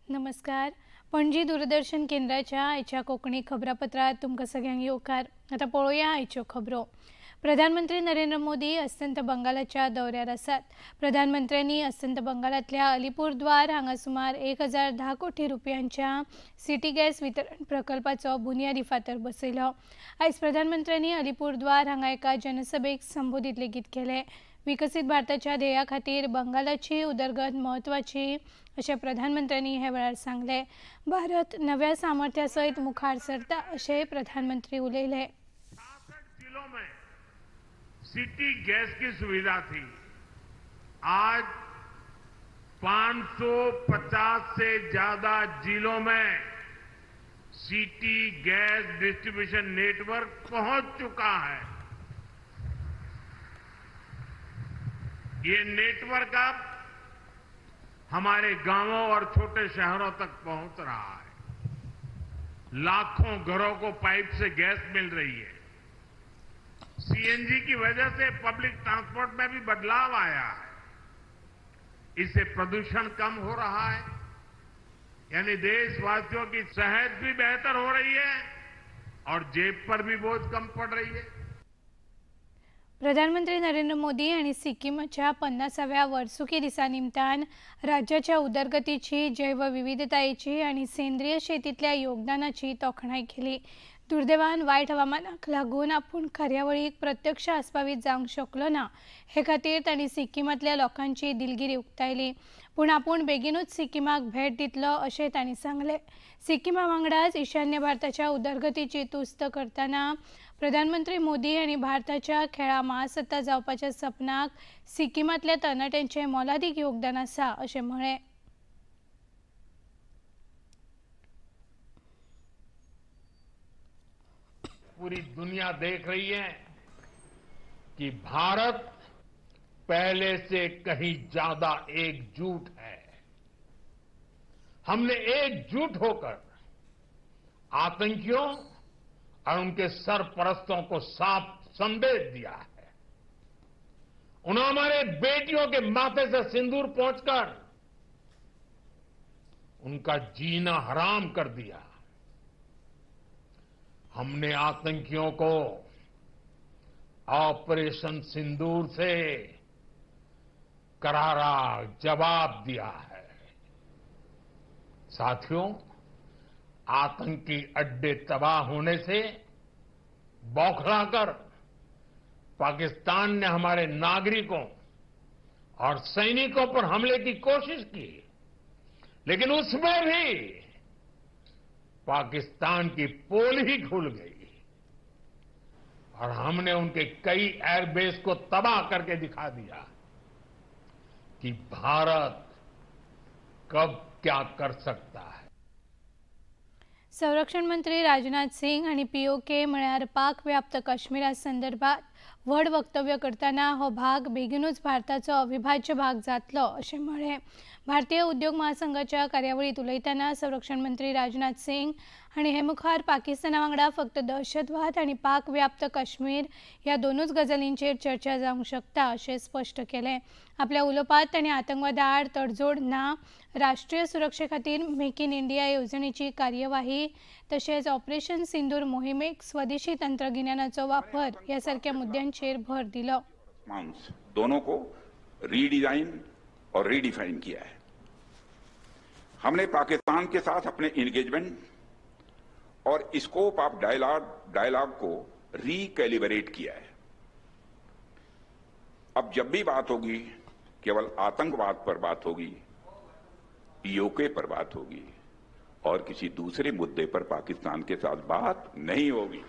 नमस्कार. पणजी दूरदर्शन केंद्राच्या आयच्या कोंकणी खबरापत्रात तुमकां सगळ्यांक येवकार. आतां पळोवया आयच्यो खबरो. प्रधानमंत्री नरेंद्र मोदी अस्तंत बंगालाच्या दौऱ्यार आसात. प्रधानमंत्र्यांनी अस्तंत बंगालांतल्या अलीपूरद्वार हांगा सुमार 1010 कोटी रुपयांच्या सिटी गॅस वितरण प्रकल्पाचो बुनियादी फातर बसयलो. आयज प्रधानमंत्र्यांनी अलीपूरद्वार हांगा एका जनसभेक संबोधीत लेगीत केलें. विकसीत भारताच्या ध्येया खातीर बंगालाची उदरगत म्हत्वाची अशें प्रधानमंत्र्यांनी हे वेळार सांगलें. भारत नव्या सामर्थ्या सयत मुखार सरता अशें प्रधानमंत्री उलयले. जिलों में सिटी गैस की सुविधा थी, आज 550 से ज्यादा जिलों में सिटी गैस डिस्ट्रीब्यूशन नेटवर्क पहुंच चुका है. ये नेटवर्क अब हमारे गांवों और छोटे शहरों तक पहुंच रहा है. लाखों घरों को पाइप से गैस मिल रही है. सीएनजी की वजह से पब्लिक ट्रांसपोर्ट में भी बदलाव आया है. इससे प्रदूषण कम हो रहा है, यानी देशवासियों की सेहत भी बेहतर हो रही है और जेब पर भी बोझ कम पड़ रही है. प्रधानमंत्री नरेंद्र मोदी आनी सिक्किमाच्या 50व्या वर्सुकी दिसा निमतान राज्याच्या उदरगतीची, जैवविविधतायेची आनी सेंद्रीय शेतींतल्या योगदानाची तोखणाय केली. दुर्दैवान वायट हवामानाक लागून आपूण कार्यावळीक प्रत्यक्ष आस्पावीत जावंक शकलो ना हे खातीर तांणी सिक्किमांतल्या लोकांची दिलगिरी उक्तायली. पूण आपूण बेगीनूच सिक्किमाक भेट दितलो अशें तांणी सांगलें. सिक्किमा वांगडाच ईशान्य भारताच्या उदरगतीची तुस्त करतना प्रधानमंत्री मोदी आनी भारताच्या खेळा महासत्ता जावपाच्या सपनाक सिक्किमांतल्या तरणाट्यांचें मोलादीक योगदान आसा अशें म्हळें. पूरी दुनिया देख रही है कि भारत पहले से कहीं ज्यादा एकजुट है. हमने एकजुट होकर आतंकियों और उनके सरपरस्तों को साफ संदेश दिया है. उन्होंने हमारे बेटियों के माथे से सिंदूर पहुंचकर उनका जीना हराम कर दिया. हमने आतंकियों को ऑपरेशन सिंदूर से करारा जवाब दिया है. साथियों, आतंकी अड्डे तबाह होने से बौखलाकर पाकिस्तान ने हमारे नागरिकों और सैनिकों पर हमले की कोशिश की, लेकिन उसमें भी पाकिस्तान की पोल ही खुल गई और हमने उनके कई एयरबेस को तबाह करके दिखा दिया कि भारत कब क्या कर सकता है. संरक्षण मंत्री राजनाथ सिंग आनी पीओके म्हळ्यार पाक व्याप्त काश्मीरा संदर्भात व्हड वक्तव्य करतना हो भाग बेगीनूच भारताचो अविभाज्य भाग जातलो अशें म्हळें. भारतीय उद्योग महासंघाच्या कार्यावळींत उलयतना संरक्षण मंत्री राजनाथ सिंग हांणी हे मुखार पाकिस्ताना वांगडा फक्त दहशतवाद आनी पाक व्याप्त काश्मीर ह्या दोनूच गजालींचेर चर्चा जावंक शकता अशें स्पश्ट केलें. आपल्या उलोवपांत तांणी आतंकवादा आड तडजोड ना, राष्ट्रीय सुरक्षे खातीर मेक इन इंडिया येवजणेची कार्यवाही तशेंच ऑपरेशन सिंदूर मोहिमेक स्वदेशी तंत्रगिन्यानाचो वापर ह्या सारक्या मुद्द्यांचेर भर दिलो. दोनों को रीडिजाइन और रीडिफाइन किया है. हमने पाकिस्तान के साथ अपने एंगेजमेंट और स्कोप ऑफ डायलॉग को रिकैलिब्रेट किया है. अब जब भी बात होगी, केवल आतंकवाद पर बात होगी, पीओके पर बात होगी और किसी दूसरे मुद्दे पर पाकिस्तान के साथ बात नहीं होगी.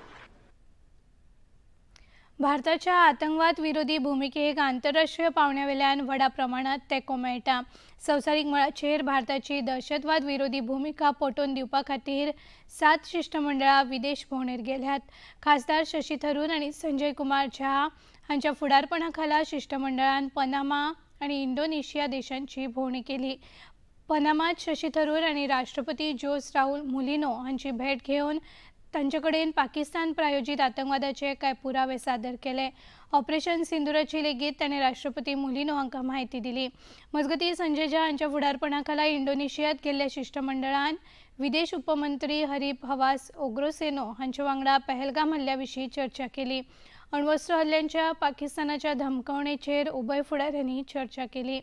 भारताच्या आतंकवाद विरोधी भूमिकेक आंतरराष्ट्रीय पावंड्यावेल्यान व्हडा प्रमाणात तेंको मेळटा. संवसारीक मळाचेर भारताची दहशतवाद विरोधी भूमिका पटोवन दिवपा खातीर 7 शिश्टमंडळां विदेश भोंवडेर गेल्यात. खासदार शशी थरूर आनी संजय कुमार झा हांच्या फुडारपणा खाला शिश्टमंडळान पनामा आनी इंडोनेशिया देशांची भोंवडी केली. पनामात शशी थरूर आनी राष्ट्रपती जोस राहुल मुलिनो हांची भेट घेवन तांचे कडेन पाकिस्तान प्रायोजीत आतंकवादाचे कांय पुरावे सादर केले. ऑपरेशन सिंदुराची लेगीत ताणें राष्ट्रपती मुलिनो हांकां म्हायती दिली. मजगतीं संजय झा हांच्या फुडारपणा खाला इंडोनेशियांत गेल्ल्या शिश्टमंडळान विदेश उपमंत्री हरीप हवास ओग्रोसेनो हांचे वांगडा पहलगाम हल्ल्या विशीं चर्चा केली. अण्वस्त्र हल्ल्यांच्या पाकिस्तानाच्या धमकावणेचेर उभय फुडाऱ्यांनी चर्चा केली.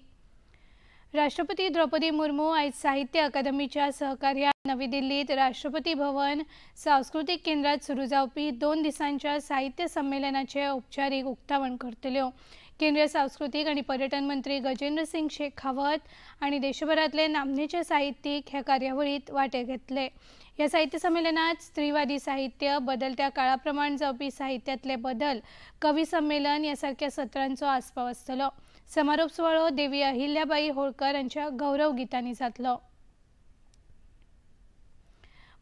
राष्ट्रपती द्रौपदी मुर्मू आयज साहित्य अकादमीच्या सहकार्यान नवी दिल्लीत राष्ट्रपती भवन सांस्कृतीक केंद्रात सुरू जावपी 2 दिसांच्या साहित्य संमेलनाचे औपचारीक उक्तावण करतल्यो. केंद्रीय सांस्कृतीक आनी पर्यटन मंत्री गजेंद्र सिंग शेखावत आनी देशभरांतले नामनेचे साहित्यीक ह्या कार्यावळीत वांटे घेतले. ह्या साहित्य संमेलनात स्त्रीवादी साहित्य, बदलत्या काळा प्रमाण जावपी साहित्यांतले बदल, कवी संमेलन ह्या सारक्या सत्रांचो आस्पाव आसतलो. समारोप सुवाळो देवी अहिल्याबाई होळकर हांच्या गौरव गितांनी जातलो.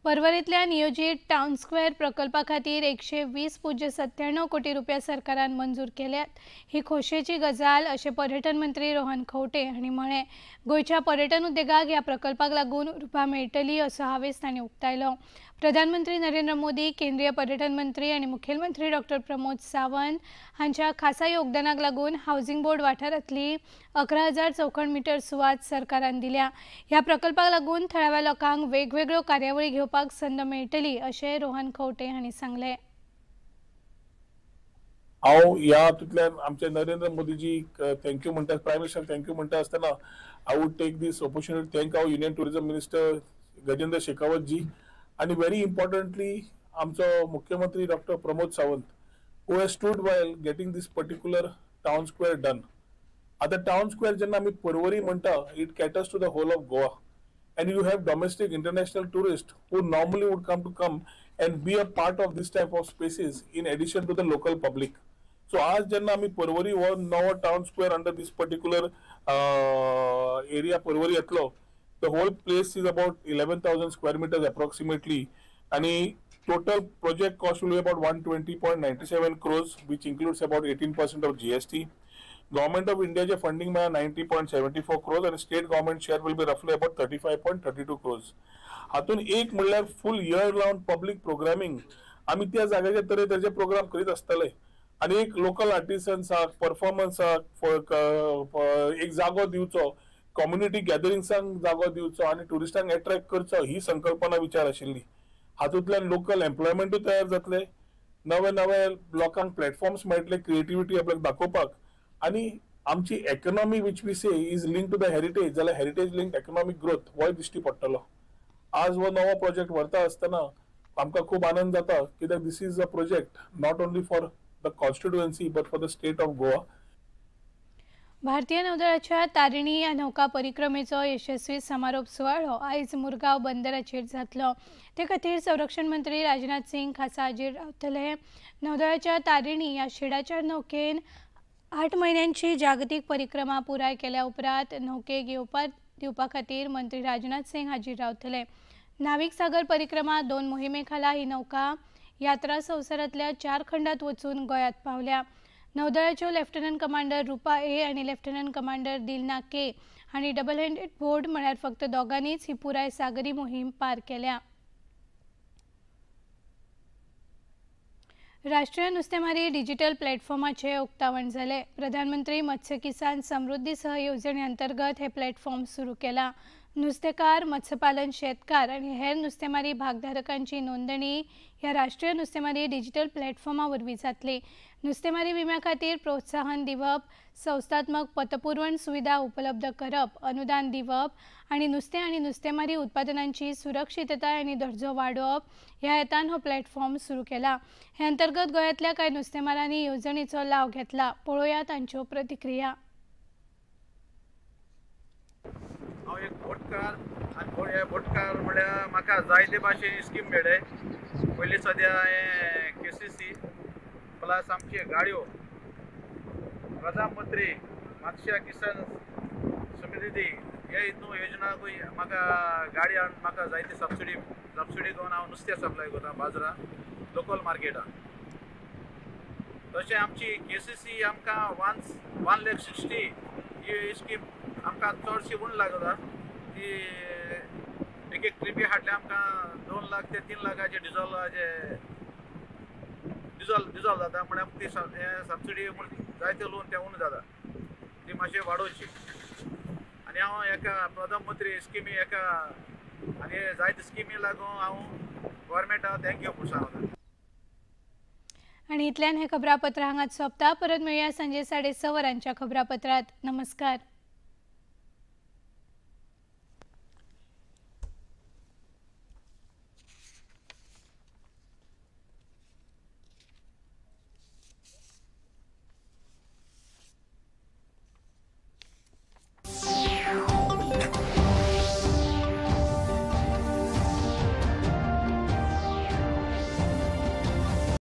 पर्वरेंतल्या नियोजीत टावन स्क्वेअर प्रकल्पा खातीर 120.97 कोटी रुपया सरकारान मंजूर केल्यात. ही खोशयेची गजाल अशें पर्यटन मंत्री रोहन खंवटे हांणी म्हळें. गोंयच्या पर्यटन उद्देगाक ह्या प्रकल्पाक लागून उर्बा मेळटली असो हावेस तांणी उक्तायलो. प्रधानमंत्री नरेंद्र मोदी, केंद्रीय पर्यटन मंत्री आनी मुखेलमंत्री डॉक्टर प्रमोद सावंत हांच्या खासा योगदानाक लागून हावसिंग बोर्ड वाठारांतली 11,000 चौखण मिटर सुवात सरकारान दिल्या. ह्या प्रकल्पाक लागून थळाव्या लोकांक वेगवेगळ्यो कार्यावळी घेवपाक संद मेळटली अशें रोहन खंवटे हांणी सांगलें. हांव ह्या हातूंतल्यान आमचे नरेंद्र मोदीजी thank you म्हणटा, प्रायम मिनिस्टर thank you म्हणटा आसतना I would take this opportunity thank our union tourism minister Gajendra Shekhawat ji आनी व्हेरी इम्पॉर्टंटली आमचो मुख्यमंत्री doctor Pramod Sawant who has stood while getting this particular town square done. आतां town square जेन्ना आमी पर्वरी म्हणटा, it caters to the whole of Goa and you have domestic international tourist who normally would come and be a part of this type of spaces in addition to the local public. So आज जेन्ना आमी पर्वरी हो नवो town square under this particular area Porvorim येतलो, the whole place is about 11,000 square meters approximately आनी total project cost will be about 120.97 crores which includes about 18% of GST. Government of इंडियाचे funding मेळ्ळा 90.74 crores आनी state government share will be रफली about 35.32 crores. हातून एक म्हणल्यार full year round public programming आमी त्या जाग्याचे तरेतरेचे प्रोग्राम करीत आसतले आनी एक लोकल आर्टिसन्साक, परफॉर्मन्साक एक जागो दिवचो, कम्युनिटी गॅदरिंग्सांक जागो दिवचो आनी ट्युरिस्टांक एट्रॅक्ट करचो ही संकल्पना विचार आशिल्ली. हातूंतल्यान लोकल एम्प्लॉयमेंटूय तयार जातले, नवे नवे लोकांक प्लॅटफॉर्म्स मेळटले क्रिएटिविटी आपल्याक दाखोवपाक आनी आमची economy which we say is link to the heritage जाल्यार हेरिटेज लिंक्ड इकॉनॉमिक ग्रोथ होय दिश्टी पडटलो. आज हो नवो प्रोजेक्ट व्हरता आसतना आमकां खूब आनंद जाता कित्याक this is a project not only for the constituency but for the state of Goa. भारतीय नौदळाच्या तारिणी ह्या नौका परिक्रमेचो यशस्वी समारोप सुवाळो आयज मुरगांव बंदराचेर जातलो. ते खातीर संरक्षण मंत्री राजनाथ सिंग खासा हाजीर रावतले. नौदळाच्या तारिणी ह्या 4.5 नौकेन 8 म्हयन्यांची जागतीक परिक्रमा पुराय केल्या उपरांत नौकेक येवपार दिवपा खातीर मंत्री राजनाथ सिंग हाजीर रावतले. नाविक सागर परिक्रमा 2 मोहिमे खाला ही नौका यात्रा संवसारांतल्या 4 खंडात वचून गोंयांत पावल्या. नौदळाच्यो लेफ्टनंट कमांडर रुपा ए आनी लेफ्टनंट कमांडर दिलना के हांणी डबल हँडेड बोट म्हळ्यार फक्त दोगांनीच ही पुराय सागरी मोहीम पार केल्या. राष्ट्रीय नुस्तेमारी डिजिटल प्लॅटफॉर्माचे उक्तावण जालें. प्रधानमंत्री मत्स्य किसान समृद्धी सह येवजणे अंतर्गत हे प्लॅटफॉर्म सुरू केला. नुस्तेकार, मत्स्यपालन शेतकार आनी हेर नुस्तेमारी भागधारकांची नोंदणी ह्या राष्ट्रीय नुस्तेमारी डिजिटल प्लॅटफॉर्मा वरवीं जातली. नुस्तेमारी विम्या खातीर प्रोत्साहन दिवप, संस्थात्मक पतपुरवण सुविधा उपलब्ध करप, अनुदान दिवप आनी नुस्तें आनी नुस्तेमारी उत्पादनांची सुरक्षितताय आनी दर्जो वाडोवप ह्या हेतान हो प्लॅटफॉर्म सुरू केला. हे अंतर्गत गोंयांतल्या कांय नुस्तेमारांनी येवजणेचो लाव घेतला. पळोवया तांच्यो प्रतिक्रिया. हांव एक बोटकार आनी हे बोटकार म्हळ्यार म्हाका जायते भाशेन स्कीम मेळ्ळे. पयलीं सद्या हें KCC plus आमच्यो गाडयो प्रधानमंत्री मत्स्य किसान समृद्धी हे हितून योजनाकूय म्हाका गाडी हाडून म्हाका जायती सबसिडी घेवन हांव नुस्तें सप्लाय करता बाजारांत लोकल मार्केटान. तशें आमची KCC आमकां 1,60,000 ही स्कीम आमकां चडशी उण लागता ती एक एक ट्रिपी हाडले आमकां 2 लाख ते 3 लाखाचे डिजॉलाचे डिजॉल डिजॉल जाता म्हळ्यार ती सबसिडी जायते लोन ते उणें जाता, ती मातशें वाडोवची. आनी हांव एका प्रधानमंत्री स्किमी एका आनी जायते स्किमी लागून हांव गोवोरमेंटाक thank you म्हूण सांगता. आनी इतल्यान हें खबरापत्र हांगाच सोंपता. परत मेळया सांजे 6:30 वरांच्या खबरापत्रांत. नमस्कार.